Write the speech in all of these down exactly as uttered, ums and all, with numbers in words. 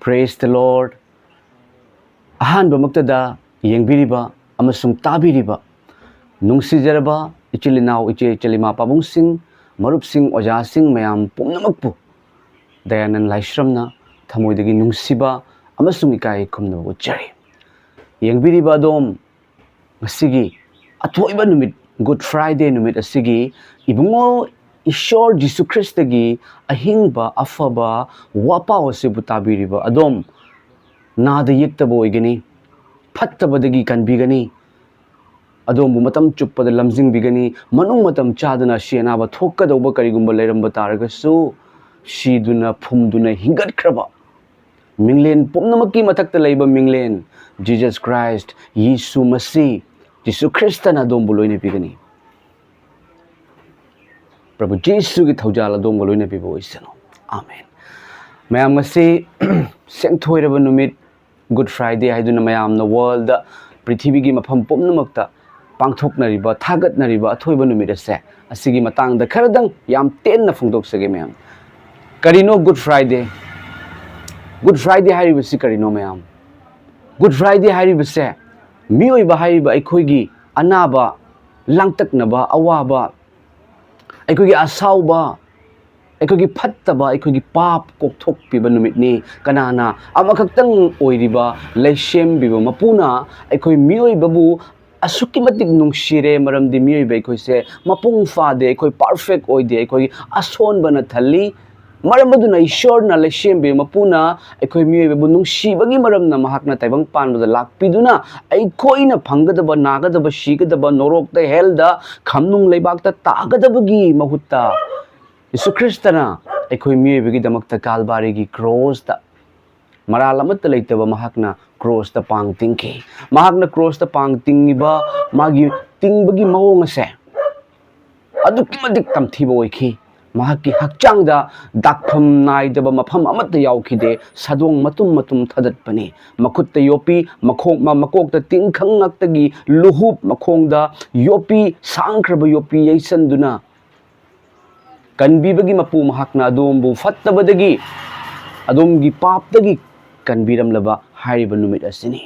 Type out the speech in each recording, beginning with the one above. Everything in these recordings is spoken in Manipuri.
Praise the Lord. ꯑꯍꯥꯟꯕꯃꯛꯇꯗ ꯌꯦꯡꯕꯤꯔꯤꯕ ꯑꯃꯁꯨꯡ ꯇꯥꯕꯤꯔꯤꯕ ꯅꯨꯡꯁꯤꯖꯔꯕ ꯏꯆꯤꯜ ꯏꯅꯥꯎ, ꯏꯆꯦ ꯏꯆꯜ, ꯏꯃꯥ ꯄꯥꯕꯨꯡꯁꯤꯡ, ꯃꯔꯨꯞꯁꯤꯡ, ꯑꯣꯖꯥꯁꯤꯡ ꯃꯌꯥꯝ ꯄꯨꯝꯅꯃꯛꯄꯨ ꯗꯌꯥꯅꯟ ꯂꯥꯏꯁ꯭ꯔꯝꯅ ꯊꯃꯣꯏꯗꯒꯤ ꯅꯨꯡꯁꯤꯕ ꯑꯃꯁꯨꯡ ꯏꯀꯥꯏ ꯈꯨꯝꯅꯕ ꯎꯠꯆꯔꯤ꯫ ꯌꯦꯡꯕꯤꯔꯤꯕ ꯑꯗꯣꯝ, ꯉꯁꯤꯒꯤ ꯑꯊꯣꯏꯕ ꯅꯨꯃꯤꯠ, Good Friday ꯅꯨꯃꯤꯠ ꯑꯁꯤꯒꯤ ꯏꯕꯨꯡꯉꯣ ꯏꯁꯣꯔ ꯖꯤꯁꯨ ꯈ꯭ꯔꯤꯁꯇꯒꯤ ꯑꯍꯤꯡꯕ ꯑꯐꯕ ꯋꯥꯄꯥꯎ ꯑꯁꯤꯕꯨ ꯇꯥꯕꯤꯔꯤꯕ ꯑꯗꯣꯝ, ꯅꯥꯗ ꯌꯦꯛꯇꯕ ꯑꯣꯏꯒꯅꯤ, ꯐꯠꯇꯕꯗꯒꯤ ꯀꯟꯕꯤꯒꯅꯤ, ꯑꯗꯣꯝꯕꯨ ꯃꯇꯝ ꯆꯨꯞꯄꯗ ꯂꯝꯖꯤꯡꯕꯤꯒꯅꯤ꯫ ꯃꯅꯨꯡ ꯃꯇꯝ ꯆꯥꯗꯅ ꯑꯁꯤ ꯑꯅꯥꯕ ꯊꯣꯛꯀꯗꯧꯕ ꯀꯔꯤꯒꯨꯝꯕ ꯂꯩꯔꯝꯕ ꯇꯥꯔꯒꯁꯨ, ꯁꯤꯗꯨꯅ ꯐꯨꯝꯗꯨꯅ ꯍꯤꯡꯒꯠꯈ꯭ꯔꯕ ꯃꯤꯡꯂꯦꯟ ꯄꯨꯝꯅꯃꯛꯀꯤ ꯃꯊꯛꯇ ꯂꯩꯕ ꯃꯤꯡꯂꯦꯟ Jesus Christ, ꯌꯤꯁꯨ ꯃꯁꯤ, ꯖꯤꯁꯨ ꯈ꯭ꯔꯤꯁꯇꯅ ꯑꯗꯣꯝꯕꯨ ꯂꯣꯏꯅꯕꯤꯒꯅꯤ꯫ ꯄ꯭ꯔꯚꯨ ꯖꯤꯁꯨꯒꯤ ꯊꯧꯖꯥꯜ ꯑꯗꯣꯝꯒ ꯂꯣꯏꯅꯕꯤꯕ ꯑꯣꯏꯁꯅꯨ꯫ ꯑꯥꯃꯦꯟ꯫ ꯃꯌꯥꯝ, ꯉꯁꯤ ꯁꯦꯡꯊꯣꯏꯔꯕ ꯅꯨꯃꯤꯠ, Good Friday ꯍꯥꯏꯗꯨꯅ ꯃꯌꯥꯝꯅ world, ꯄ꯭ꯔꯤꯊꯤꯕꯤꯒꯤ ꯃꯐꯝ ꯄꯨꯝꯅꯃꯛꯇ ꯄꯥꯡꯊꯣꯛꯅꯔꯤꯕ, ꯊꯥꯒꯠꯅꯔꯤꯕ ꯑꯊꯣꯏꯕ ꯅꯨꯃꯤꯠ ꯑꯁꯦ, ꯑꯁꯤꯒꯤ ꯃꯇꯥꯡꯗ ꯈꯔꯗꯪ ꯌꯥꯝ ꯇꯦꯟꯅ ꯐꯣꯡꯗꯣꯛꯆꯒꯦ ꯃꯌꯥꯝ꯫ ꯀꯔꯤꯅꯣ Good Friday? Good Friday ꯍꯥꯏꯔꯤꯕꯁꯤ ꯀꯔꯤꯅꯣ ꯃꯌꯥꯝ? Good Friday ꯍꯥꯏꯔꯤꯕꯁꯦ, ꯃꯤꯑꯣꯏꯕ ꯍꯥꯏꯔꯤꯕ ꯑꯩꯈꯣꯏꯒꯤ ꯑꯅꯥꯕ, ꯂꯥꯡꯇꯛꯅꯕ, ꯑꯋꯥꯕ, ꯑꯩꯈꯣꯏꯒꯤ ꯑꯁꯥꯎꯕ, ꯑꯩꯈꯣꯏꯒꯤ ꯐꯠꯇꯕ, ꯑꯩꯈꯣꯏꯒꯤ ꯄꯥꯞ ꯀꯣꯛꯊꯣꯛꯄꯤꯕ ꯅꯨꯃꯤꯠꯅꯤ꯫ ꯀꯅꯥꯅ? ꯑꯃꯈꯛꯇꯪ ꯑꯣꯏꯔꯤꯕ ꯂꯩꯁꯦꯝꯕꯤꯕ ꯃꯄꯨꯅ ꯑꯩꯈꯣꯏ ꯃꯤꯑꯣꯏꯕꯕꯨ ꯑꯁꯨꯛꯀꯤ ꯃꯇꯤꯛ ꯅꯨꯡꯁꯤꯔꯦ, ꯃꯔꯝꯗꯤ ꯃꯤꯑꯣꯏꯕ ꯑꯩꯈꯣꯏꯁꯦ ꯃꯄꯨꯡ ꯐꯥꯗꯦ, ꯑꯩꯈꯣꯏ perfect ꯑꯣꯏꯗꯦ, ꯑꯩꯈꯣꯏ ꯑꯁꯣꯟꯕꯅ ꯊꯜꯂꯤ꯫ ꯃꯔꯝ ꯑꯗꯨꯅ ꯏꯁꯣꯔꯅ, ꯂꯩꯁꯦꯝꯕꯤꯕ ꯃꯄꯨꯅ ꯑꯩꯈꯣꯏ ꯃꯤꯑꯣꯏꯕꯕꯨ ꯅꯨꯡꯁꯤꯕꯒꯤ ꯃꯔꯝꯅ ꯃꯍꯥꯛꯅ ꯇꯥꯏꯕꯪ ꯄꯥꯟꯕꯗ ꯂꯥꯛꯄꯤꯗꯨꯅ ꯑꯩꯈꯣꯏꯅ ꯐꯪꯒꯗꯕ, ꯅꯥꯒꯗꯕ, ꯁꯤꯒꯗꯕ, ꯅꯣꯔꯣꯛꯇ, hellꯗ, ꯈꯝꯅꯨꯡ ꯂꯩꯕꯥꯛꯇ ꯇꯥꯒꯗꯕꯒꯤ ꯃꯍꯨꯠꯇ ꯌꯤꯁꯨ ꯈ꯭ꯔꯤꯁꯇꯅ ꯑꯩꯈꯣꯏ ꯃꯤꯑꯣꯏꯕꯒꯤꯗꯃꯛꯇ ꯀꯥꯜꯕꯥꯔꯤꯒꯤ crossꯇ ꯃꯔꯥꯜ ꯑꯃꯠꯇ ꯂꯩꯇꯕ ꯃꯍꯥꯛꯅ crossꯇ ꯄꯥꯡ ꯇꯤꯡꯈꯤ꯫ ꯃꯍꯥꯛꯅ crossꯇ ꯄꯥꯡ ꯇꯤꯡꯉꯤꯕ, ꯃꯥꯒꯤ ꯇꯤꯡꯕꯒꯤ ꯃꯑꯣꯡ ꯑꯁꯦ ꯑꯗꯨꯛꯀꯤ ꯃꯇꯤꯛ ꯇꯝꯊꯤꯕ ꯑꯣꯏꯈꯤ꯫ ꯃꯍꯥꯛꯀꯤ ꯍꯛꯆꯥꯡꯗ ꯗꯥꯛꯐꯝ ꯅꯥꯏꯗꯕ ꯃꯐꯝ ꯑꯃꯠꯇ ꯌꯥꯎꯈꯤꯗꯦ꯫ ꯁꯥꯗꯣꯡ ꯃꯇꯨꯝ ꯃꯇꯨꯝ ꯊꯥꯗꯠꯄꯅꯤ꯫ ꯃꯈꯨꯠꯇ ꯌꯣꯠꯄꯤ, ꯃꯈꯣꯡ-, ꯃ-, ꯃꯀꯣꯛꯇ ꯇꯤꯡꯈꯪ ꯉꯥꯛꯇꯒꯤ ꯂꯨꯍꯨꯞ, ꯃꯈꯣꯡꯗ ꯌꯣꯠꯄꯤ, ꯁꯥꯡꯈ꯭ꯔꯕ ꯌꯣꯠꯄꯤ ꯌꯩꯁꯟꯗꯨꯅ ꯀꯟꯕꯤꯕꯒꯤ ꯃꯄꯨ ꯃꯍꯥꯛꯅ ꯑꯗꯣꯝꯕꯨ ꯐꯠꯇꯕꯗꯒꯤ, ꯑꯗꯣꯝꯒꯤ ꯄꯥꯞꯇꯒꯤ ꯀꯟꯕꯤꯔꯝꯂꯕ ꯍꯥꯏꯔꯤꯕ ꯅꯨꯃꯤꯠ ꯑꯁꯤꯅꯤ꯫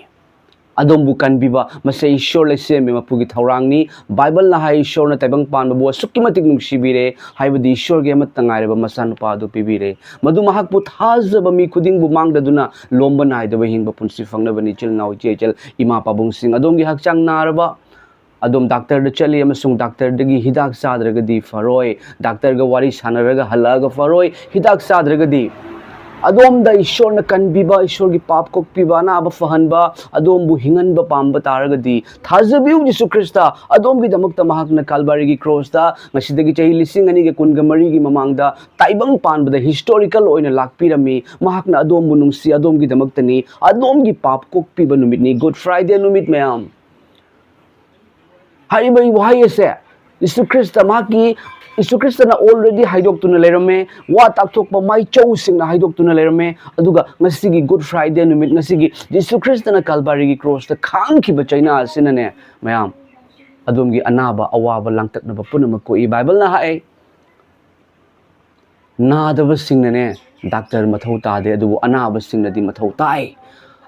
ꯑꯗꯣꯝꯕꯨ ꯀꯟꯕꯤꯕ, ꯃꯁꯤ ꯏꯁꯣꯔ ꯂꯩꯁꯦꯝꯕꯤ ꯃꯄꯨꯒꯤ ꯊꯧꯔꯥꯡꯅꯤ꯫ ꯕꯥꯏꯕꯜꯅ ꯍꯥꯏ, ꯏꯁꯣꯔꯅ ꯇꯥꯏꯕꯪ ꯄꯥꯟꯕꯕꯨ ꯑꯁꯨꯛꯀꯤ ꯃꯇꯤꯛ ꯅꯨꯡꯁꯤꯕꯤꯔꯦ, ꯍꯥꯏꯕꯗꯤ ꯏꯁꯣꯔꯒꯤ ꯑꯃꯠꯇ ꯉꯥꯏꯔꯕ ꯃꯆꯥꯅꯨꯄꯥ ꯑꯗꯨ ꯄꯤꯕꯤꯔꯦ, ꯃꯗꯨ ꯃꯍꯥꯛꯄꯨ ꯊꯥꯖꯕ ꯃꯤ ꯈꯨꯗꯤꯡꯕꯨ ꯃꯥꯡꯗꯗꯨꯅ ꯂꯣꯝꯕ ꯅꯥꯏꯗꯕ ꯍꯤꯡꯕ ꯄꯨꯟꯁꯤ ꯐꯪꯅꯕꯅꯤ꯫ ꯏꯆꯤꯜ ꯏꯅꯥꯎ, ꯏꯆꯦ ꯏꯆꯜ, ꯏꯃꯥ ꯄꯥꯕꯨꯡꯁꯤꯡ, ꯑꯗꯣꯝꯒꯤ ꯍꯛꯆꯥꯡ ꯅꯥꯔꯕ, ꯑꯗꯣꯝ ꯗꯥꯛꯇꯔꯗ ꯆꯠꯂꯤ ꯑꯃꯁꯨꯡ ꯗꯥꯛꯇꯔꯗꯒꯤ ꯍꯤꯗꯥꯛ ꯆꯥꯗ꯭ꯔꯒꯗꯤ ꯐꯔꯣꯏ, ꯗꯥꯛꯇꯔꯒ ꯋꯥꯔꯤ ꯁꯥꯟꯅꯔꯒ ꯍꯜꯂꯛꯑꯒ ꯐꯔꯣꯏ, ꯍꯤꯗꯥꯛ ꯆꯥꯗ꯭ꯔꯒꯗꯤ, ꯑꯗꯣꯝꯗ ꯏꯁꯣꯔꯅ ꯀꯟꯕꯤꯕ, ꯏꯁꯣꯔꯒꯤ ꯄꯥꯞ ꯀꯣꯛꯄꯤꯕ, ꯑꯅꯥꯕ ꯐꯍꯟꯕ, ꯑꯗꯣꯝꯕꯨ ꯍꯤꯡꯍꯟꯕ ꯄꯥꯝꯕ ꯇꯥꯔꯒꯗꯤ, ꯊꯥꯖꯕꯤꯌꯨ ꯖꯤꯁꯨ ꯈ꯭ꯔꯤꯁꯇ꯫ ꯑꯗꯣꯝꯒꯤꯗꯃꯛꯇ ꯃꯍꯥꯛꯅ ꯀꯥꯜꯕꯥꯔꯤꯒꯤ ꯀ꯭ꯔꯣꯁꯇ ꯉꯁꯤꯗꯒꯤ ꯆꯍꯤ ꯂꯤꯁꯤꯡ ꯑꯅꯤꯒ ꯀꯨꯟꯒ ꯃꯔꯤꯒꯤ ꯃꯃꯥꯡꯗ ꯇꯥꯏꯕꯪ ꯄꯥꯟꯕꯗ ꯍꯤꯁꯇꯣꯔꯤꯀꯦꯜ ꯑꯣꯏꯅ ꯂꯥꯛꯄꯤꯔꯝꯃꯤ꯫ ꯃꯍꯥꯛꯅ ꯑꯗꯣꯝꯕꯨ ꯅꯨꯡꯁꯤ, ꯑꯗꯣꯝꯒꯤꯗꯃꯛꯇꯅꯤ꯫ ꯑꯗꯣꯝꯒꯤ ꯄꯥꯞ ꯀꯣꯛꯄꯤꯕ ꯅꯨꯃꯤꯠꯅꯤ꯫ ꯒꯨꯗ ꯐ꯭ꯔꯥꯏꯗꯦ ꯅꯨꯃꯤꯠ ꯃꯌꯥꯝ꯫ ꯍꯥꯏꯔꯤꯕ ꯋꯥꯍꯩ ꯑꯁꯦ ꯌꯤꯁꯨ ꯈ꯭ꯔꯤꯁꯇ ꯃꯍꯥꯛꯀꯤ, ꯌꯤꯁꯨ ꯈ꯭ꯔꯤꯁꯇꯅ already ꯍꯥꯏꯗꯣꯛꯇꯨꯅ ꯂꯩꯔꯝꯃꯦ, ꯋꯥ ꯇꯥꯛꯊꯣꯛꯄ ꯃꯥꯏꯆꯧꯁꯤꯡꯅ ꯍꯥꯏꯗꯣꯛꯇꯨꯅ ꯂꯩꯔꯝꯃꯦ꯫ ꯑꯗꯨꯒ ꯉꯁꯤꯒꯤ ꯒꯨꯗ ꯐ꯭ꯔꯥꯏꯗꯦ ꯅꯨꯃꯤꯠ, ꯉꯁꯤꯒꯤ ꯌꯤꯁꯨ ꯈ꯭ꯔꯤꯁꯇꯅ ꯀꯥꯜꯕꯥꯔꯤꯒꯤ ꯀ꯭ꯔꯣꯁꯇ ꯈꯥꯡꯈꯤꯕ ꯆꯩꯅꯥ ꯑꯁꯤꯅꯅꯦ ꯃꯌꯥꯝ, ꯑꯗꯣꯝꯒꯤ ꯑꯅꯥꯕ ꯑꯋꯥꯕ ꯂꯥꯡꯇꯛꯅꯕ ꯄꯨꯝꯅꯃꯛ ꯀꯣꯛꯏ꯫ ꯕꯥꯏꯕꯜꯅ ꯍꯥꯏ, ꯅꯥꯗꯕꯁꯤꯡꯅꯅꯦ ꯗꯥꯛꯇꯔ ꯃꯊꯧ ꯇꯥꯗꯦ, ꯑꯗꯨꯕꯨ ꯑꯅꯥꯕꯁꯤꯡꯅꯗꯤ ꯃꯊꯧ ꯇꯥꯏ꯫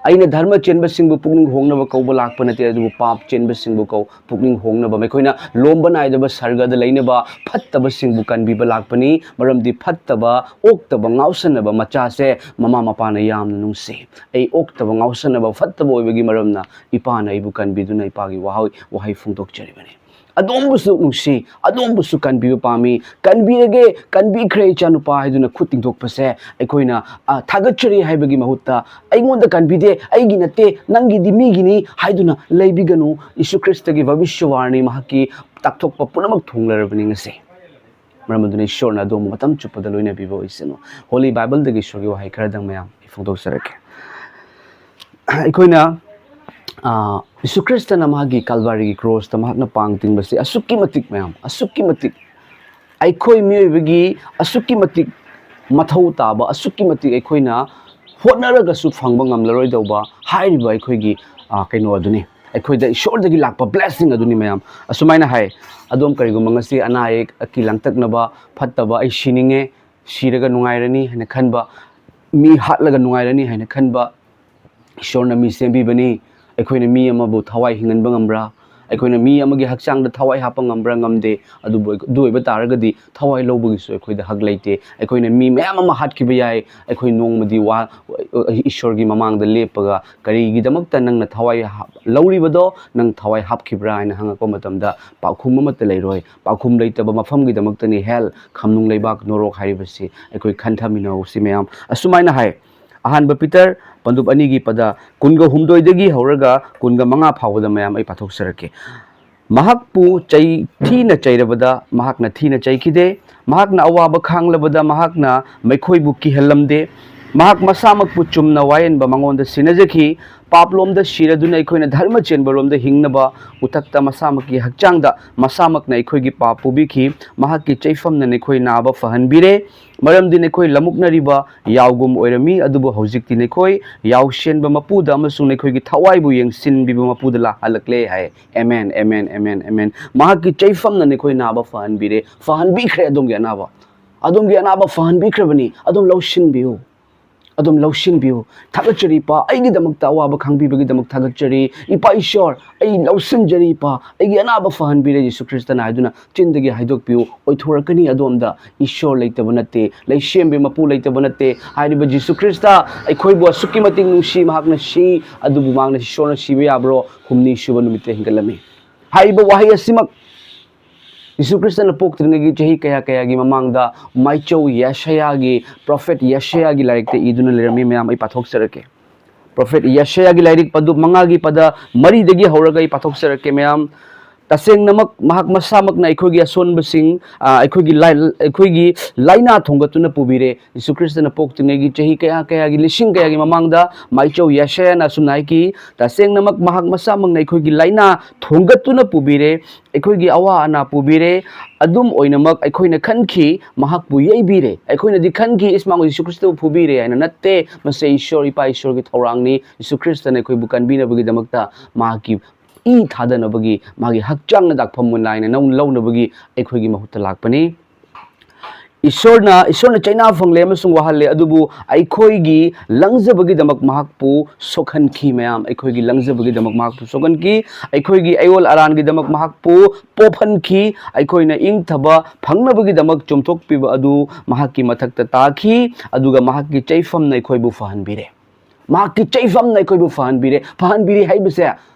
ꯑꯩꯅ ꯙꯔꯃ ꯆꯦꯟꯕꯁꯤꯡꯕꯨ ꯄꯨꯛꯅꯤꯡ ꯍꯣꯡꯅꯕ ꯀꯧꯕ ꯂꯥꯛꯄ ꯅꯠꯇꯦ, ꯑꯗꯨꯕꯨ ꯄꯥꯞ ꯆꯦꯟꯕꯁꯤꯡꯕꯨ ꯀꯧ, ꯄꯨꯛꯅꯤꯡ ꯍꯣꯡꯅꯕ꯫ ꯃꯈꯣꯏꯅ ꯂꯣꯝꯕ ꯅꯥꯏꯗꯕ ꯁꯔꯒꯗ ꯂꯩꯅꯕ ꯐꯠꯇꯕꯁꯤꯡꯕꯨ ꯀꯟꯕꯤꯕ ꯂꯥꯛꯄꯅꯤ, ꯃꯔꯝꯗꯤ ꯐꯠꯇꯕ, ꯑꯣꯛꯇꯕ, ꯉꯥꯎꯁꯟꯅꯕ ꯃꯆꯥꯁꯦ ꯃꯃꯥ ꯃꯄꯥꯅ ꯌꯥꯝꯅ ꯅꯨꯡꯁꯤ꯫ ꯑꯩ ꯑꯣꯛꯇꯕ, ꯉꯥꯎꯁꯟꯅꯕ, ꯐꯠꯇꯕ ꯑꯣꯏꯕꯒꯤ ꯃꯔꯝꯅ ꯏꯄꯥꯅ ꯑꯩꯕꯨ ꯀꯟꯕꯤꯗꯨꯅ ꯏꯄꯥꯒꯤ ꯋꯥꯍꯩ, ꯋꯥꯍꯩ ꯐꯣꯡꯗꯣꯛꯆꯔꯤꯕꯅꯤ꯫ ꯑꯗꯣꯝꯕꯨꯁꯨ ꯅꯨꯡꯁꯤ, ꯑꯗꯣꯝꯕꯨꯁꯨ ꯀꯟꯕꯤꯕ ꯄꯥꯝꯃꯤ꯫ "ꯀꯟꯕꯤꯔꯒꯦ, ꯀꯟꯕꯤꯈ꯭ꯔꯦ ꯏꯆꯥꯅꯨꯄꯥ" ꯍꯥꯏꯗꯨꯅ ꯈꯨꯠ ꯇꯤꯡꯊꯣꯛꯄꯁꯦ ꯑꯩꯈꯣꯏꯅ, ꯑ, ꯊꯥꯒꯠꯆꯔꯤ ꯍꯥꯏꯕꯒꯤ ꯃꯍꯨꯠꯇ, "ꯑꯩꯉꯣꯟꯗ ꯀꯟꯕꯤꯗꯦ, ꯑꯩꯒꯤ ꯅꯠꯇꯦ, ꯅꯪꯒꯤꯗꯤ ꯃꯤꯒꯤꯅꯤ" ꯍꯥꯏꯗꯨꯅ ꯂꯩꯕꯤꯒꯅꯨ꯫ ꯌꯤꯁꯨ ꯈ꯭ꯔꯤꯁꯇꯒꯤ ꯚꯕꯤꯁ꯭ꯌꯋꯥꯔꯅꯤ, ꯃꯍꯥꯛꯀꯤ ꯇꯥꯛꯊꯣꯛꯄ ꯄꯨꯝꯅꯃꯛ ꯊꯨꯡꯂꯔꯕꯅꯤ ꯉꯁꯤ꯫ ꯃꯔꯝ ꯑꯗꯨꯅ ꯏꯁꯣꯔꯅ ꯑꯗꯣꯝꯕꯨ ꯃꯇꯝ ꯆꯨꯞꯄꯗ ꯂꯣꯏꯅꯕꯤꯕ ꯑꯣꯏꯁꯅꯨ꯫ ꯍꯣꯂꯤ ꯕꯥꯏꯕꯜꯗꯒꯤ ꯏꯁꯣꯔꯒꯤ ꯋꯥꯍꯩ ꯈꯔꯗꯪ ꯃꯌꯥꯝ ꯑꯩ ꯐꯣꯡꯗꯣꯛꯆꯔꯛꯀꯦ꯫ ꯑꯩꯈꯣꯏꯅ, ꯑ, ꯌꯤꯁꯨ ꯈ꯭ꯔꯤꯁꯇꯅ ꯃꯥꯒꯤ ꯀꯥꯜꯕꯥꯔꯤꯒꯤ ꯀ꯭ꯔꯣꯁꯇ ꯃꯍꯥꯛꯅ ꯄꯥꯡ ꯇꯤꯡꯕꯁꯦ ꯑꯁꯨꯛꯀꯤ ꯃꯇꯤꯛ ꯃꯌꯥꯝ, ꯑꯁꯨꯛꯀꯤ ꯃꯇꯤꯛ ꯑꯩꯈꯣꯏ ꯃꯤꯑꯣꯏꯕꯒꯤ ꯑꯁꯨꯛꯀꯤ ꯃꯇꯤꯛ ꯃꯊꯧ ꯇꯥꯕ, ꯑꯁꯨꯛꯀꯤ ꯃꯇꯤꯛ ꯑꯩꯈꯣꯏꯅ ꯍꯣꯠꯅꯔꯒꯁꯨ ꯐꯪꯕ ꯉꯝꯂꯔꯣꯏꯗꯧꯕ ꯍꯥꯏꯔꯤꯕ ꯑꯩꯈꯣꯏꯒꯤ, ꯑ, ꯀꯩꯅꯣ ꯑꯗꯨꯅꯤ꯫ ꯑꯩꯈꯣꯏꯗ ꯏꯁꯣꯔꯗꯒꯤ ꯂꯥꯛꯄ ꯕ꯭ꯂꯦꯁꯤꯡ ꯑꯗꯨꯅꯤ ꯃꯌꯥꯝ꯫ ꯑꯁꯨꯃꯥꯏꯅ ꯍꯥꯏ, "ꯑꯗꯣꯝ ꯀꯔꯤꯒꯨꯝꯕ ꯉꯁꯤ ꯑꯅꯥ ꯑꯌꯦꯛꯀꯤ ꯂꯥꯡꯇꯛꯅꯕ, ꯐꯠꯇꯕ, ꯑꯩ ꯁꯤꯅꯤꯡꯉꯦ, ꯁꯤꯔꯒ ꯅꯨꯡꯉꯥꯏꯔꯅꯤ ꯍꯥꯏꯅ ꯈꯟꯕ ꯃꯤ ꯍꯥꯠꯂꯒ ꯅꯨꯡꯉꯥꯏꯔꯅꯤ ꯍꯥꯏꯅ ꯈꯟꯕ, ꯏꯁꯣꯔꯅ ꯃꯤ ꯁꯦꯝꯕꯤꯕꯅꯤ꯫ ꯑꯩꯈꯣꯏꯅ ꯃꯤ ꯑꯃꯕꯨ ꯊꯋꯥꯏ ꯍꯤꯡꯍꯟꯕ ꯉꯝꯕ꯭ꯔꯥ? ꯑꯩꯈꯣꯏꯅ ꯃꯤ ꯑꯃꯒꯤ ꯍꯛꯆꯥꯡꯗ ꯊꯋꯥꯏ ꯍꯥꯞꯄ ꯉꯝꯕ꯭ꯔꯥ? ꯉꯝꯗꯦ꯫ ꯑꯗꯨꯕꯨ ꯑꯗꯨ ꯑꯣꯏꯕ ꯇꯥꯔꯒꯗꯤ ꯊꯋꯥꯏ ꯂꯧꯕꯒꯤꯁꯨ ꯑꯩꯈꯣꯏꯗ ꯍꯛ ꯂꯩꯇꯦ꯫ ꯑꯩꯈꯣꯏꯅ ꯃꯤ ꯃꯌꯥꯝ ꯑꯃ ꯍꯥꯠꯈꯤꯕ ꯌꯥꯏ꯫ ꯑꯩꯈꯣꯏ ꯅꯣꯡꯃꯗꯤ ꯋꯥ-, ꯏꯁꯣꯔꯒꯤ ꯃꯃꯥꯡꯗ ꯂꯦꯞꯄꯒ, "ꯀꯔꯤꯒꯤꯗꯃꯛꯇ ꯅꯪꯅ ꯊꯋꯥꯏ ꯍꯥꯞ-, ꯂꯧꯔꯤꯕꯗꯣ? ꯅꯪ ꯊꯋꯥꯏ ꯍꯥꯞꯈꯤꯕ꯭ꯔꯥ?" ꯍꯥꯏꯅ ꯍꯪꯉꯛꯄ ꯃꯇꯝꯗ ꯄꯥꯎꯈꯨꯝ ꯑꯃꯠꯇ ꯂꯩꯔꯣꯏ꯫ ꯄꯥꯎꯈꯨꯝ ꯂꯩꯇꯕ ꯃꯐꯝꯒꯤꯗꯃꯛꯇꯅꯤ ꯍꯦꯜ, ꯈꯝꯅꯨꯡ ꯂꯩꯕꯥꯛ, ꯅꯣꯔꯣꯛ ꯍꯥꯏꯔꯤꯕꯁꯤ꯫ ꯑꯩꯈꯣꯏ ꯈꯟꯊꯃꯤꯟꯅꯧꯁꯤ ꯃꯌꯥꯝ꯫ ꯑꯁꯨꯃꯥꯏꯅ ꯍꯥꯏ, ꯑꯍꯥꯟꯕ ꯄꯤꯇꯔ ꯄꯟꯗꯨꯞ ꯑꯅꯤꯒꯤ ꯄꯗ ꯀꯨꯟꯒ ꯍꯨꯝꯗꯣꯏꯗꯒꯤ ꯍꯧꯔꯒ ꯀꯨꯟꯒ ꯃꯉꯥ ꯐꯥꯎꯕꯗ ꯃꯌꯥꯝ ꯑꯩ ꯄꯥꯊꯣꯛꯆꯔꯛꯀꯦ꯫ "ꯃꯍꯥꯛꯄꯨ ꯆꯩ ꯊꯤꯅ ꯆꯩꯔꯕꯗ ꯃꯍꯥꯛꯅ ꯊꯤꯅ ꯆꯩꯈꯤꯗꯦ꯫ ꯃꯍꯥꯛꯅ ꯑꯋꯥꯕ ꯈꯥꯡꯂꯕꯗ ꯃꯍꯥꯛꯅ ꯃꯈꯣꯏꯕꯨ ꯀꯤꯍꯜꯂꯝꯗꯦ꯫ ꯃꯍꯥꯛ ꯃꯁꯥꯃꯛꯄꯨ ꯆꯨꯝꯅ ꯋꯥꯌꯦꯟꯕ ꯃꯉꯣꯟꯗ ꯁꯤꯟꯅꯖꯈꯤ꯫ ꯄꯥꯞꯂꯣꯝꯗ ꯁꯤꯔꯗꯨꯅ ꯑꯩꯈꯣꯏꯅ ꯙꯔꯃ ꯆꯦꯟꯕꯔꯣꯝꯗ ꯍꯤꯡꯅꯕ ꯎꯊꯛꯇ ꯃꯁꯥꯃꯛꯀꯤ ꯍꯛꯆꯥꯡꯗ ꯃꯁꯥꯃꯛꯅ ꯑꯩꯈꯣꯏꯒꯤ ꯄꯥꯞ ꯄꯨꯕꯤꯈꯤ꯫ ꯃꯍꯥꯛꯀꯤ ꯆꯩꯐꯝꯅ ꯅꯈꯣꯏ ꯅꯥꯕ ꯐꯍꯟꯕꯤꯔꯦ꯫ ꯃꯔꯝꯗꯤ ꯅꯈꯣꯏ ꯂꯃꯨꯛꯅꯔꯤꯕ ꯌꯥꯎꯒꯨꯝ ꯑꯣꯏꯔꯝꯃꯤ, ꯑꯗꯨꯕꯨ ꯍꯧꯖꯤꯛꯇꯤ ꯅꯈꯣꯏ ꯌꯥꯎꯁꯦꯟꯕ ꯃꯄꯨꯗ ꯑꯃꯁꯨꯡ ꯅꯈꯣꯏꯒꯤ ꯊꯋꯥꯏꯕꯨ ꯌꯦꯡꯁꯤꯟꯕꯤꯕ ꯃꯄꯨꯗ ꯂꯥꯛꯍꯜꯂꯛꯂꯦ" ꯍꯥꯏ꯫ ꯑꯦꯃꯦꯟ, ꯑꯦꯃꯦꯟ, ꯑꯦꯃꯦꯟ, ꯑꯦꯃꯦꯟ꯫ ꯃꯍꯥꯛꯀꯤ ꯆꯩꯐꯝꯅ ꯅꯈꯣꯏ ꯅꯥꯕ ꯐꯍꯟꯕꯤꯔꯦ, ꯐꯍꯟꯕꯤꯈ꯭ꯔꯦ ꯑꯗꯣꯝꯒꯤ ꯑꯅꯥꯕ꯫ ꯑꯗꯣꯝꯒꯤ ꯑꯅꯥꯕ ꯐꯍꯟꯕꯤꯈ꯭ꯔꯕꯅꯤ꯫ ꯑꯗꯨꯝ ꯂꯧꯁꯤꯟꯕꯤꯌꯨ꯫ ꯑꯗꯨꯝ ꯂꯧꯁꯤꯟꯕꯤꯌꯨ꯫ ꯊꯥꯒꯠꯆꯔꯤ, ꯏꯄꯥ, ꯑꯩꯒꯤꯗꯃꯛꯇ ꯑꯋꯥꯕ ꯈꯥꯡꯕꯤꯕꯒꯤꯗꯃꯛ ꯊꯥꯒꯠꯆꯔꯤ꯫ ꯏꯄꯥ ꯏꯁꯣꯔ, ꯑꯩ ꯂꯧꯁꯤꯟꯖꯔꯤ, ꯏꯄꯥ, ꯑꯩꯒꯤ ꯑꯅꯥꯕ ꯐꯍꯟꯕꯤꯔꯦ ꯖꯤꯁꯨ ꯈ꯭ꯔꯤꯁꯇꯅ ꯍꯥꯏꯗꯨꯅ ꯆꯤꯟꯗꯒꯤ ꯍꯥꯏꯗꯣꯛꯄꯤꯌꯨ꯫ ꯑꯣꯏꯊꯣꯔꯛꯀꯅꯤ ꯑꯗꯣꯝꯗ꯫ ꯏꯁꯣꯔ ꯂꯩꯇꯕ ꯅꯠꯇꯦ, ꯂꯩꯁꯦꯝꯕꯤ ꯃꯄꯨ ꯂꯩꯇꯕ ꯅꯠꯇꯦ꯫ ꯍꯥꯏꯔꯤꯕ ꯖꯤꯁꯨ ꯈ꯭ꯔꯤꯁꯇ ꯑꯩꯈꯣꯏꯕꯨ ꯑꯁꯨꯛꯀꯤ ꯃꯇꯤꯛ ꯅꯨꯡꯁꯤ, ꯃꯍꯥꯛꯅ ꯁꯤ, ꯑꯗꯨꯕꯨ ꯃꯍꯥꯛꯅ ꯏꯁꯣꯔꯅ ꯁꯤꯕ ꯌꯥꯕ꯭ꯔꯣ? ꯍꯨꯝꯅꯤ ꯁꯨꯕ ꯅꯨꯃꯤꯠꯇ ꯍꯤꯡꯒꯠꯂꯝꯃꯤ꯫ ꯍꯥꯏꯔꯤꯕ ꯋꯥꯍꯩ ꯑꯁꯤꯃꯛ ꯖꯤꯁꯨ ꯈ꯭ꯔꯤꯁꯇꯅ ꯄꯣꯛꯇ꯭ꯔꯤꯉꯩꯒꯤ ꯆꯍꯤ ꯀꯌꯥ ꯀꯌꯥꯒꯤ ꯃꯃꯥꯡꯗ ꯃꯥꯏꯆꯧ ꯌꯦꯁꯥꯌꯥꯒꯤ, ꯄ꯭ꯔꯣꯐꯦꯠ ꯌꯦꯁꯥꯌꯥꯒꯤ ꯂꯥꯏꯔꯤꯛꯇ ꯏꯗꯨꯅ ꯂꯩꯔꯝꯃꯤ꯫ ꯃꯌꯥꯝ, ꯑꯩ ꯄꯥꯊꯣꯛꯆꯔꯛꯀꯦ꯫ ꯄ꯭ꯔꯣꯐꯦꯠ ꯌꯦꯁꯥꯌꯥꯒꯤ ꯂꯥꯏꯔꯤꯛ ꯄꯗꯨꯞ ꯃꯉꯥꯒꯤ ꯄꯗ ꯃꯔꯤꯗꯒꯤ ꯍꯧꯔꯒ ꯑꯩ ꯄꯥꯊꯣꯛꯆꯔꯛꯀꯦ, ꯃꯌꯥꯝ꯫ "ꯇꯁꯦꯡꯅꯃꯛ ꯃꯍꯥꯛ ꯃꯁꯥꯃꯛꯅ ꯑꯩꯈꯣꯏꯒꯤ ꯑꯁꯣꯟꯕꯁꯤꯡ, ꯑ, ꯑꯩꯈꯣꯏꯒꯤ ꯂꯥꯏ-, ꯑꯩꯈꯣꯏꯒꯤ ꯂꯥꯏꯅꯥ ꯊꯣꯡꯒꯠꯇꯨꯅ ꯄꯨꯕꯤꯔꯦ"꯫ ꯖꯤꯁꯨ ꯈ꯭ꯔꯤꯁꯇꯅ ꯄꯣꯛꯇ꯭ꯔꯤꯉꯩꯒꯤ ꯆꯍꯤ ꯀꯌꯥ ꯀꯌꯥꯒꯤ, ꯂꯤꯁꯤꯡ ꯀꯌꯥꯒꯤ ꯃꯃꯥꯡꯗ ꯃꯥꯏꯆꯧ ꯌꯦꯁꯥꯌꯥꯅ ꯑꯁꯨꯝꯅ ꯍꯥꯏꯈꯤ, "ꯇꯁꯦꯡꯅꯃꯛ ꯃꯍꯥꯛ ꯃꯁꯥꯃꯛꯅ ꯑꯩꯈꯣꯏꯒꯤ ꯂꯥꯏꯅꯥ ꯊꯣꯡꯒꯠꯇꯨꯅ ꯄꯨꯕꯤꯔꯦ, ꯑꯩꯈꯣꯏꯒꯤ ꯑꯋꯥ ꯑꯅꯥ ꯄꯨꯕꯤꯔꯦ꯫ ꯑꯗꯨꯝ ꯑꯣꯏꯅꯃꯛ ꯑꯩꯈꯣꯏꯅ ꯈꯟꯈꯤ, ꯃꯍꯥꯛꯄꯨ ꯌꯩꯕꯤꯔꯦ"꯫ ꯑꯩꯈꯣꯏꯅꯗꯤ ꯈꯟꯈꯤ, "ꯏꯁ, ꯃꯥꯕꯨ ꯖꯤꯁꯨ ꯈ꯭ꯔꯤꯁꯇꯕꯨ ꯐꯨꯕꯤꯔꯦ" ꯍꯥꯏꯅ꯫ ꯅꯠꯇꯦ, ꯃꯁꯤ ꯏꯁꯣꯔ, ꯏꯄꯥ ꯏꯁꯣꯔꯒꯤ ꯊꯧꯔꯥꯡꯅꯤ꯫ ꯖꯤꯁꯨ ꯈ꯭ꯔꯤꯁꯇꯅ ꯑꯩꯈꯣꯏꯕꯨ ꯀꯟꯕꯤꯅꯕꯒꯤꯗꯃꯛꯇ ꯃꯍꯥꯛꯀꯤ ꯏ ꯊꯥꯗꯅꯕꯒꯤ, ꯃꯥꯒꯤ ꯍꯛꯆꯥꯡꯅ ꯗꯥꯛꯐꯝ ꯑꯣꯏꯅ ꯂꯥꯏꯅ ꯅꯧ-, ꯂꯧꯅꯕꯒꯤ ꯑꯩꯈꯣꯏꯒꯤ ꯃꯍꯨꯠꯇ ꯂꯥꯛꯄꯅꯤ꯫ ꯏꯁꯣꯔꯅ, ꯏꯁꯣꯔꯅ ꯆꯩꯅꯥ ꯐꯪꯂꯦ ꯑꯃꯁꯨꯡ ꯋꯥꯍꯜꯂꯦ, ꯑꯗꯨꯕꯨ ꯑꯩꯈꯣꯏꯒꯤ ꯂꯪꯖꯕꯒꯤꯗꯃꯛ ꯃꯍꯥꯛꯄꯨ ꯁꯣꯛꯍꯟꯈꯤ꯫ ꯃꯌꯥꯝ, ꯑꯩꯈꯣꯏꯒꯤ ꯂꯪꯖꯕꯒꯤꯗꯃꯛ ꯃꯍꯥꯛꯄꯨ ꯁꯣꯛꯍꯟꯈꯤ, ꯑꯩꯈꯣꯏꯒꯤ ꯑꯌꯣꯜ ꯑꯔꯥꯟꯒꯤꯗꯃꯛ ꯃꯍꯥꯛꯄꯨ ꯄꯣꯞꯍꯟꯈꯤ, ꯑꯩꯈꯣꯏꯅ ꯏꯪꯊꯕ ꯐꯪꯅꯕꯒꯤꯗꯃꯛ ꯆꯨꯝꯊꯣꯛꯄꯤꯕ ꯑꯗꯨ ꯃꯍꯥꯛꯀꯤ ꯃꯊꯛꯇ ꯇꯥꯈꯤ, ꯑꯗꯨꯒ ꯃꯍꯥꯛꯀꯤ ꯆꯩꯐꯝꯅ ꯑꯩꯈꯣꯏꯕꯨ ꯐꯍꯟꯕꯤꯔꯦ꯫ ꯃꯍꯥꯛꯀꯤ ꯆꯩꯐꯝꯅ ꯑꯩꯈꯣꯏꯕꯨ ꯐꯍꯟꯕꯤꯔꯦ꯫ ꯐꯍꯟꯕꯤꯔꯦ ꯍꯥꯏꯕꯁꯦ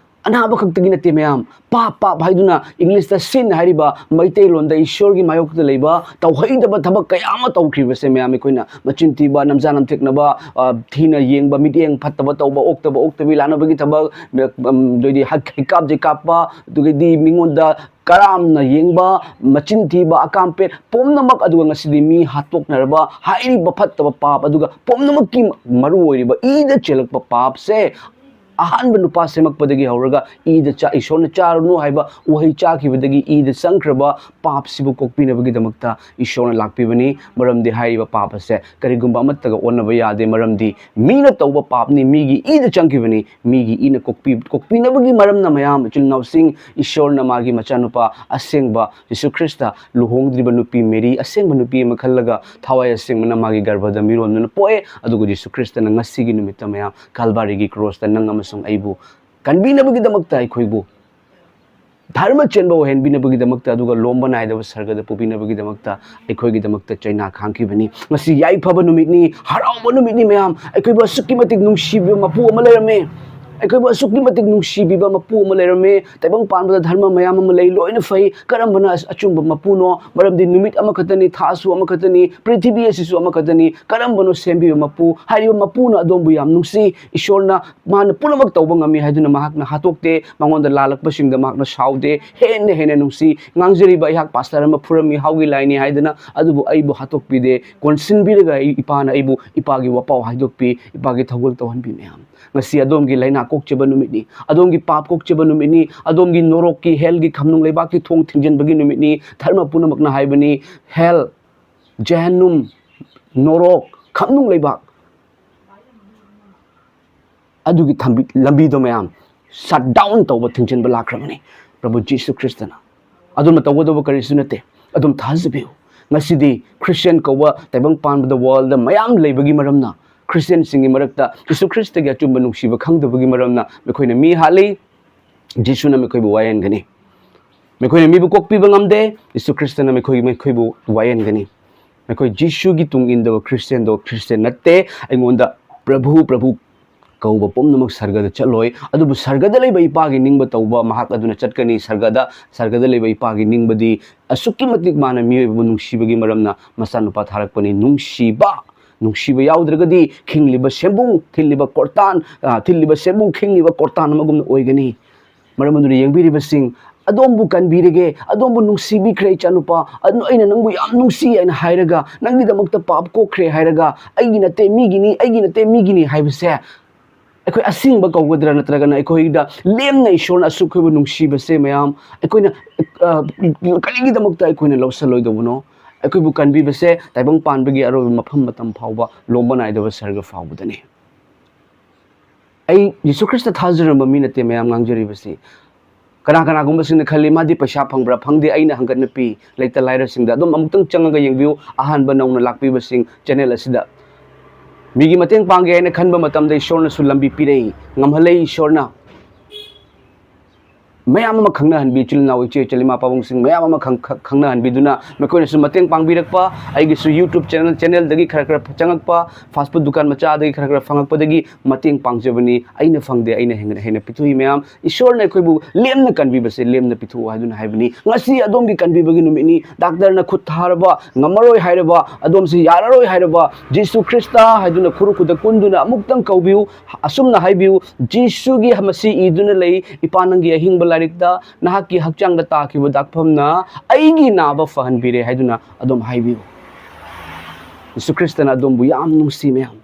ꯑꯅꯥꯕ ꯈꯛꯇꯒꯤ ꯅꯠꯇꯦ, ꯃꯌꯥꯝ꯫ ꯄꯥꯞ, ꯄꯥꯞ ꯍꯥꯏꯗꯨꯅ ꯏꯪꯂꯤꯁꯇ ꯁꯤꯟ ꯍꯥꯏꯔꯤꯕ, ꯃꯩꯇꯩꯂꯣꯟꯗ ꯏꯁꯣꯔꯒꯤ ꯃꯥꯌꯣꯛꯇ ꯂꯩꯕ ꯇꯧꯍꯩꯗꯕ ꯊꯕꯛ ꯀꯌꯥ ꯑꯃ ꯇꯧꯈ꯭ꯔꯤꯕꯁꯦ, ꯃꯌꯥꯝ꯫ ꯑꯩꯈꯣꯏꯅ ꯃꯆꯤꯟ ꯊꯤꯕ, ꯅꯝꯖꯥ ꯅꯝꯊꯦꯛꯅꯕ, ꯑ, ꯊꯤꯅ ꯌꯦꯡꯕ, ꯃꯤꯠꯌꯦꯡ ꯐꯠꯇꯕ ꯇꯧꯕ, ꯑꯣꯛꯇꯕ ꯑꯣꯛꯇꯕꯤ ꯂꯥꯟꯅꯕꯒꯤ ꯊꯕꯛ, ꯎꯝ, ꯑꯗꯩꯗꯤ ꯍꯛ-, ꯍꯩꯀꯥꯞ ꯖꯩꯀꯥꯞꯄ, ꯑꯗꯨꯒꯗꯤ ꯃꯤꯉꯣꯟꯗ ꯀꯔꯥꯝꯅ ꯌꯦꯡꯕ, ꯃꯆꯤꯟ ꯊꯤꯕ, ꯑꯀꯥꯝꯄꯦꯠ ꯄꯨꯝꯅꯃꯛ, ꯑꯗꯨꯒ ꯉꯁꯤꯗꯤ ꯃꯤ ꯍꯥꯠꯇꯣꯛꯅꯔꯕ ꯍꯥꯏꯔꯤꯕ ꯐꯠꯇꯕ ꯄꯥꯞ, ꯑꯗꯨꯒ ꯄꯨꯝꯅꯃꯛꯀꯤ ꯃꯔꯨ ꯑꯣꯏꯔꯤꯕ ꯏꯗ ꯆꯦꯜꯂꯛꯄ ꯄꯥꯞꯁꯦ, ꯑꯍꯥꯟꯕ ꯅꯨꯄꯥ ꯁꯦꯝꯃꯛꯄꯗꯒꯤ ꯍꯧꯔꯒ ꯏꯗ ꯆꯥ-, ꯏꯁꯣꯔꯅ ꯆꯥꯔꯨꯅꯨ ꯍꯥꯏꯕ ꯎꯍꯩ ꯆꯥꯈꯤꯕꯗꯒꯤ ꯏꯗ ꯆꯪꯈ꯭ꯔꯕ ꯄꯥꯞꯁꯤꯕꯨ ꯀꯣꯛꯄꯤꯅꯕꯒꯤꯗꯃꯛꯇ ꯏꯁꯣꯔꯅ ꯂꯥꯛꯄꯤꯕꯅꯤ꯫ ꯃꯔꯝꯗꯤ ꯍꯥꯏꯔꯤꯕ ꯄꯥꯞ ꯑꯁꯦ ꯀꯔꯤꯒꯨꯝꯕ ꯑꯃꯠꯇꯒ ꯑꯣꯟꯅꯕ ꯌꯥꯗꯦ, ꯃꯔꯝꯗꯤ ꯃꯤꯅ ꯇꯧꯕ ꯄꯥꯞꯅꯤ, ꯃꯤꯒꯤ ꯏꯗ ꯆꯪꯈꯤꯕꯅꯤ꯫ ꯃꯤꯒꯤ ꯏꯅ ꯀꯣꯛꯄꯤ-, ꯀꯣꯛꯄꯤꯅꯕꯒꯤ ꯃꯔꯝꯅ, ꯃꯌꯥꯝ, ꯏꯆꯤꯜ ꯏꯅꯥꯎꯁꯤꯡ, ꯏꯁꯣꯔꯅ ꯃꯥꯒꯤ ꯃꯆꯥꯅꯨꯄꯥ ꯑꯁꯦꯡꯕ ꯖꯤꯁꯨ ꯈ꯭ꯔꯤꯁꯇ, ꯂꯨꯍꯣꯡꯗ꯭ꯔꯤꯕ ꯅꯨꯄꯤ ꯃꯦꯔꯤ, ꯑꯁꯦꯡꯕ ꯅꯨꯄꯤ ꯑꯃ ꯈꯜꯂꯒ ꯊꯋꯥꯏ ꯑꯁꯦꯡꯕꯅ ꯃꯥꯒꯤ ꯒꯔꯚꯗ ꯃꯤꯔꯣꯟꯗꯨꯅ ꯄꯣꯛꯑꯦ꯫ ꯑꯗꯨꯒ ꯖꯤꯁꯨ ꯈ꯭ꯔꯤꯁꯇꯅ ꯉꯁꯤꯒꯤ ꯅꯨꯃꯤꯠꯇ, ꯃꯌꯥꯝ, ꯀꯥꯜꯚꯥꯔꯤꯒꯤ ꯀ꯭ꯔꯣꯁꯇ ꯅꯪ ꯑꯃꯁꯨꯡ ꯑꯩꯕꯨ ꯀꯟꯕꯤꯅꯕꯒꯤꯗꯃꯛꯇ, ꯑꯩꯈꯣꯏꯕꯨ ꯙꯔꯃ ꯆꯦꯟꯕ ꯑꯣꯏꯍꯟꯕꯤꯅꯕꯒꯤꯗꯃꯛꯇ, ꯑꯗꯨꯒ ꯂꯣꯝꯕ ꯅꯥꯏꯗꯕ ꯁꯔꯒꯗ ꯄꯨꯕꯤꯅꯕꯒꯤꯗꯃꯛꯇ ꯑꯩꯈꯣꯏꯒꯤꯗꯃꯛꯇ ꯆꯩꯅꯥ ꯈꯥꯡꯈꯤꯕꯅꯤ꯫ ꯉꯁꯤ ꯌꯥꯏꯐꯕ ꯅꯨꯃꯤꯠꯅꯤ, ꯍꯔꯥꯎꯕ ꯅꯨꯃꯤꯠꯅꯤ, ꯃꯌꯥꯝ꯫ ꯑꯩꯈꯣꯏꯕꯨ ꯑꯁꯨꯛꯀꯤ ꯃꯇꯤꯛ ꯅꯨꯡꯁꯤꯕꯤꯕ ꯃꯄꯨ ꯑꯃ ꯂꯩꯔꯝꯃꯦ꯫ ꯑꯩꯈꯣꯏꯕꯨ ꯑꯁꯨꯛꯀꯤ ꯃꯇꯤꯛ ꯅꯨꯡꯁꯤꯕꯤꯕ ꯃꯄꯨ ꯑꯃ ꯂꯩꯔꯝꯃꯦ꯫ ꯇꯥꯏꯕꯪ ꯄꯥꯟꯕꯗ ꯙꯔꯃ ꯃꯌꯥꯝ ꯑꯃ ꯂꯩ, ꯂꯣꯏꯅ ꯐꯩ꯫ ꯀꯔꯝꯕꯅ ꯑꯆꯨꯝꯕ ꯃꯄꯨꯅꯣ? ꯃꯔꯝꯗꯤ ꯅꯨꯃꯤꯠ ꯑꯃꯈꯛꯇꯅꯤ, ꯊꯥꯁꯨ ꯑꯃꯈꯛꯇꯅꯤ, ꯄ꯭ꯔꯤꯊꯤꯕꯤ ꯑꯁꯤꯁꯨ ꯑꯃꯈꯛꯇꯅꯤ꯫ ꯀꯔꯝꯕꯅꯣ ꯁꯦꯝꯕꯤꯕ ꯃꯄꯨ? ꯍꯥꯏꯔꯤꯕ ꯃꯄꯨꯅ ꯑꯗꯣꯝꯕꯨ ꯌꯥꯝ ꯅꯨꯡꯁꯤ꯫ ꯏꯁꯣꯔꯅ ꯃꯥꯅ ꯄꯨꯝꯅꯃꯛ ꯇꯧꯕ ꯉꯝꯃꯤ ꯍꯥꯏꯗꯨꯅ ꯃꯍꯥꯛꯅ ꯍꯥꯠꯇꯣꯛꯇꯦ, ꯃꯉꯣꯟꯗ ꯂꯥꯜꯂꯛꯄꯁꯤꯡꯗ ꯃꯍꯥꯛꯅ ꯁꯥꯎꯗꯦ, ꯍꯦꯟꯅ ꯍꯦꯟꯅ ꯅꯨꯡꯁꯤ꯫ ꯉꯥꯡꯖꯔꯤꯕ ꯑꯩꯍꯥꯛ ꯄꯥꯁꯇꯔ ꯑꯃ ꯐꯨꯔꯝꯃꯤ, ꯍꯥꯎꯒꯤ ꯂꯥꯏꯅꯤ ꯍꯥꯏꯗꯅ, ꯑꯗꯨꯕꯨ ꯑꯩꯕꯨ ꯍꯥꯠꯇꯣꯛꯄꯤꯗꯦ꯫ ꯀꯣꯟꯁꯤꯟꯕꯤꯔꯒ ꯑꯩ, ꯏꯄꯥꯅ ꯑꯩꯕꯨ ꯏꯄꯥꯒꯤ ꯋꯥꯄꯥꯎ ꯍꯥꯏꯗꯣꯛꯄꯤ, ꯏꯄꯥꯒꯤ ꯊꯧꯒꯜ ꯇꯧꯍꯟꯕꯤ, ꯃꯌꯥꯝ꯫ ꯉꯁꯤ ꯑꯗꯣꯝꯒꯤ ꯂꯥꯏꯅꯥ ꯀꯣꯛꯆꯕ ꯅꯨꯃꯤꯠꯅꯤ, ꯑꯗꯣꯝꯒꯤ ꯄꯥꯞ ꯀꯣꯛꯆꯕ ꯅꯨꯃꯤꯠꯅꯤ, ꯑꯗꯣꯝꯒꯤ ꯅꯣꯔꯣꯛꯀꯤ, ꯍꯦꯜꯒꯤ, ꯈꯝꯅꯨꯡ ꯂꯩꯕꯥꯛꯀꯤ ꯊꯣꯡ ꯊꯤꯡꯖꯤꯟꯕꯒꯤ ꯅꯨꯃꯤꯠꯅꯤ꯫ ꯙꯔꯃ ꯄꯨꯝꯅꯃꯛꯅ ꯍꯥꯏꯕꯅꯤ, ꯍꯦꯜ, ꯖꯍꯟꯅꯨꯝ, ꯅꯣꯔꯣꯛ, ꯈꯝꯅꯨꯡ ꯂꯩꯕꯥꯛ, ꯑꯗꯨꯒꯤ ꯊꯝꯕꯤ-, ꯂꯝꯕꯤꯗꯣ, ꯃꯌꯥꯝ, ꯁꯠ ꯗꯥꯎꯟ ꯇꯧꯕ, ꯊꯤꯡꯖꯤꯟꯕ ꯂꯥꯛꯈ꯭ꯔꯕꯅꯤ ꯄ꯭ꯔꯚꯨ ꯖꯤꯁꯨ ꯈ꯭ꯔꯤꯁꯇꯅ꯫ ꯑꯗꯨꯅ ꯇꯧꯒꯗꯧꯕ ꯀꯔꯤꯁꯨ ꯅꯠꯇꯦ꯫ ꯑꯗꯨꯝ ꯊꯥꯖꯕꯤꯌꯨ꯫ ꯉꯁꯤꯗꯤ ꯈ꯭ꯔꯤꯁꯇꯤꯌꯥꯟ ꯀꯧꯕ ꯇꯥꯏꯕꯪ ꯄꯥꯟꯕꯗ ꯋꯥꯔꯜꯗ ꯃꯌꯥꯝ ꯂꯩꯕꯒꯤ ꯃꯔꯝꯅ, ꯈ꯭ꯔꯤꯁꯇꯤꯌꯥꯟꯁꯤꯡꯒꯤ ꯃꯔꯛꯇ ꯌꯤꯁꯨ ꯈ꯭ꯔꯤꯁꯇꯒꯤ ꯑꯆꯨꯝꯕ ꯅꯨꯡꯁꯤꯕ ꯈꯪꯗꯕꯒꯤ ꯃꯔꯝꯅ ꯃꯈꯣꯏꯅ ꯃꯤ ꯍꯥꯠꯂꯤ, ꯖꯤꯁꯨꯅ ꯃꯈꯣꯏꯕꯨ ꯋꯥꯌꯦꯟꯒꯅꯤ꯫ ꯃꯈꯣꯏꯅ ꯃꯤꯕꯨ ꯀꯣꯛꯄꯤꯕ ꯉꯝꯗꯦ, ꯌꯤꯁꯨ ꯈ꯭ꯔꯤꯁꯇꯅ ꯃꯈꯣꯏ, ꯃꯈꯣꯏꯕꯨ ꯋꯥꯌꯦꯟꯒꯅꯤ꯫ ꯃꯈꯣꯏ ꯖꯤꯁꯨꯒꯤ ꯇꯨꯡ ꯏꯟꯗꯕ ꯈ꯭ꯔꯤꯁꯇꯤꯌꯥꯟꯗꯣ ꯈ꯭ꯔꯤꯁꯇꯤꯌꯥꯟ ꯅꯠꯇꯦ, ꯑꯩꯉꯣꯟꯗ "ꯄ꯭ꯔꯚꯨ, ꯄ꯭ꯔꯚꯨ" ꯀꯧꯕ ꯄꯨꯝꯅꯃꯛ ꯁꯔꯒꯗ ꯆꯠꯂꯣꯏ, ꯑꯗꯨꯕꯨ ꯁꯔꯒꯗ ꯂꯩꯕ ꯏꯄꯥꯒꯤ ꯅꯤꯡꯕ ꯇꯧꯕ ꯃꯍꯥꯛ ꯑꯗꯨꯅ ꯆꯠꯀꯅꯤ꯫ ꯁꯔꯒꯗ, ꯁꯔꯒꯗ ꯂꯩꯕ ꯏꯄꯥꯒꯤ ꯅꯤꯡꯕꯗꯤ ꯑꯁꯨꯛꯀꯤ ꯃꯇꯤꯛ ꯃꯥꯅ ꯃꯤꯑꯣꯏꯕꯕꯨ ꯅꯨꯡꯁꯤꯕꯒꯤ ꯃꯔꯝꯅ ꯃꯆꯥꯅꯨꯄꯥ ꯊꯥꯔꯛꯄꯅꯤ꯫ ꯅꯨꯡꯁꯤꯕ, ꯅꯨꯡꯁꯤꯕ ꯌꯥꯎꯗ꯭ꯔꯒꯗꯤ ꯈꯤꯡꯂꯤꯕ ꯁꯦꯝꯕꯨꯡ, ꯊꯤꯜꯂꯤꯕ ꯀꯣꯔꯇꯥꯟ, ꯑ, ꯊꯤꯜꯂꯤꯕ ꯁꯦꯝꯕꯨꯡ ꯈꯤꯡꯂꯤꯕ ꯀꯣꯔꯇꯥꯟ ꯑꯃꯒꯨꯝꯅ ꯑꯣꯏꯒꯅꯤ꯫ ꯃꯔꯝ ꯑꯗꯨꯅ ꯌꯦꯡꯕꯤꯔꯤꯕꯁꯤꯡ, "ꯑꯗꯣꯝꯕꯨ ꯀꯟꯕꯤꯔꯒꯦ, ꯑꯗꯣꯝꯕꯨ ꯅꯨꯡꯁꯤꯕꯤꯈ꯭ꯔꯦ ꯏꯆꯥꯅꯨꯄꯥ, ꯑꯗꯨ ꯑꯩꯅ ꯅꯪꯕꯨ ꯌꯥꯝ ꯅꯨꯡꯁꯤ" ꯍꯥꯏꯅ ꯍꯥꯏꯔꯒ, "ꯅꯪꯒꯤꯗꯃꯛꯇ ꯄꯥꯞ ꯀꯣꯛꯈ꯭ꯔꯦ" ꯍꯥꯏꯔꯒ, "ꯑꯩꯒꯤ ꯅꯠꯇꯦ ꯃꯤꯒꯤꯅꯤ, ꯑꯩꯒꯤ ꯅꯠꯇꯦ ꯃꯤꯒꯤꯅꯤ" ꯍꯥꯏꯕꯁꯦ ꯑꯩꯈꯣꯏ ꯑꯁꯦꯡꯕ ꯀꯧꯒꯗ꯭ꯔꯥ? ꯅꯠꯇ꯭ꯔꯒꯅ ꯑꯩꯈꯣꯏꯗ ꯂꯦꯝꯅ ꯏꯁꯣꯔꯅ ꯑꯁꯨꯛ ꯑꯩꯈꯣꯏꯕꯨ ꯅꯨꯡꯁꯤꯕꯁꯦ ꯃꯌꯥꯝ ꯑꯩꯈꯣꯏꯅ, ꯑ, ꯀꯔꯤꯒꯤꯗꯃꯛꯇ ꯑꯩꯈꯣꯏꯅ ꯂꯧꯁꯜꯂꯣꯏꯗꯧꯕꯅꯣ? ꯑꯩꯈꯣꯏꯕꯨ ꯀꯟꯕꯤꯕꯁꯦ ꯇꯥꯏꯕꯪ ꯄꯥꯟꯕꯒꯤ ꯑꯔꯣꯏꯕ ꯃꯐꯝ ꯃꯇꯝ ꯐꯥꯎꯕ, ꯂꯣꯝꯕ ꯅꯥꯏꯗꯕ ꯁꯔꯒ ꯐꯥꯎꯕꯗꯅꯤ꯫ ꯑꯩ ꯌꯤꯁꯨ ꯈ꯭ꯔꯤꯁꯇ ꯊꯥꯖꯔꯝꯕ ꯃꯤ ꯅꯠꯇꯦ ꯃꯌꯥꯝ ꯉꯥꯡꯖꯔꯤꯕꯁꯤ꯫ ꯀꯅꯥ ꯀꯅꯥꯒꯨꯝꯕꯁꯤꯡꯅ ꯈꯜꯂꯤ, "ꯃꯥꯗꯤ ꯄꯩꯁꯥ ꯐꯪꯕ꯭ꯔꯥ?" ꯐꯪꯗꯦ, ꯑꯩꯅ ꯍꯪꯒꯠꯅ ꯄꯤ꯫ ꯂꯩꯇ ꯂꯥꯏꯔꯁꯤꯡꯗ ꯑꯗꯨꯝ ꯑꯃꯨꯛꯇꯪ ꯆꯪꯉꯒ ꯌꯦꯡꯕꯤꯌꯨ, ꯑꯍꯥꯟꯕ ꯅꯧꯅ ꯂꯥꯛꯄꯤꯕꯁꯤꯡ ꯆꯦꯅꯦꯜ ꯑꯁꯤꯗ꯫ ꯃꯤꯒꯤ ꯃꯇꯦꯡ ꯄꯥꯡꯒꯦ ꯍꯥꯏꯅ ꯈꯟꯕ ꯃꯇꯝꯗ ꯏꯁꯣꯔꯅꯁꯨ ꯂꯝꯕꯤ ꯄꯤꯔꯛꯏ, ꯉꯝꯍꯜꯂꯛꯏ ꯏꯁꯣꯔꯅ꯫ ꯃꯌꯥꯝ ꯑꯃ ꯈꯪꯅꯍꯟꯕꯤ, ꯏꯆꯤꯜ ꯏꯅꯥꯎ, ꯏꯆꯦ ꯏꯆꯜ, ꯏꯃꯥ ꯄꯥꯕꯨꯡꯁꯤꯡ ꯃꯌꯥꯝ ꯑꯃ ꯈꯪ-, ꯈ-, ꯈꯪꯅꯍꯟꯕꯤꯗꯨꯅ ꯃꯈꯣꯏꯅꯁꯨ ꯃꯇꯦꯡ ꯄꯥꯡꯕꯤꯔꯛꯄ, ꯑꯩꯒꯤꯁꯨ YouTube ꯆꯦꯅꯦꯜ, ꯆꯦꯅꯦꯜꯗꯒꯤ ꯈꯔ ꯈꯔ ꯆꯪꯉꯛꯄ, ꯐꯥꯁ ꯐꯨꯗ ꯗꯨꯀꯥꯟ ꯃꯆꯥꯗꯒꯤ ꯈꯔ ꯈꯔ ꯐꯪꯉꯛꯄꯗꯒꯤ ꯃꯇꯦꯡ ꯄꯥꯡꯖꯕꯅꯤ꯫ ꯑꯩꯅ ꯐꯪꯗꯦ, ꯑꯩꯅ ꯍꯦꯟꯅ, ꯍꯦꯟꯅ ꯄꯤꯊꯣꯛꯏ ꯃꯌꯥꯝ꯫ ꯏꯁꯣꯔꯅ ꯑꯩꯈꯣꯏꯕꯨ ꯂꯦꯝꯅ ꯀꯟꯕꯤꯕꯁꯦ ꯂꯦꯝꯅ ꯄꯤꯊꯣꯛꯎ ꯍꯥꯏꯗꯨꯅ ꯍꯥꯏꯕꯅꯤ꯫ ꯉꯁꯤ ꯑꯗꯣꯝꯒꯤ ꯀꯟꯕꯤꯕꯒꯤ ꯅꯨꯃꯤꯠꯅꯤ꯫ ꯗꯥꯛꯇꯔꯅ ꯈꯨꯠ ꯊꯥꯔꯕ, ꯉꯝꯃꯔꯣꯏ ꯍꯥꯏꯔꯕ, ꯑꯗꯣꯝꯁꯤ ꯌꯥꯔꯔꯣꯏ ꯍꯥꯏꯔꯕ, ꯖꯤꯁꯨ ꯈ꯭ꯔꯤꯁꯇ ꯍꯥꯏꯗꯨꯅ ꯈꯨꯔꯨ ꯈꯨꯗ ꯀꯨꯟꯗꯨꯅ ꯑꯃꯨꯛꯇꯪ ꯀꯧꯕꯤꯌꯨ꯫ ꯑꯁꯨꯝꯅ ꯍꯥꯏꯕꯤꯌꯨ, "ꯖꯤꯁꯨꯒꯤ ꯃꯁꯤ ꯏꯗꯨꯅ ꯂꯩ, ꯏꯄꯥ ꯅꯪꯒꯤ ꯑꯍꯤꯡꯕ ꯂꯥꯏꯔꯤꯛꯇ, ꯅꯍꯥꯛꯀꯤ ꯍꯛꯆꯥꯡꯗ ꯇꯥꯈꯤꯕ ꯗꯥꯛꯐꯝꯅ ꯑꯩꯒꯤ ꯅꯥꯕ ꯐꯍꯟꯕꯤꯔꯦ" ꯍꯥꯏꯗꯨꯅ ꯑꯗꯨꯝ ꯍꯥꯏꯕꯤꯌꯨ꯫ ꯖꯤꯁꯨ ꯈ꯭ꯔꯤꯁꯇꯅ ꯑꯗꯣꯝꯕꯨ ꯌꯥꯝ ꯅꯨꯡꯁꯤ ꯃꯌꯥꯝ꯫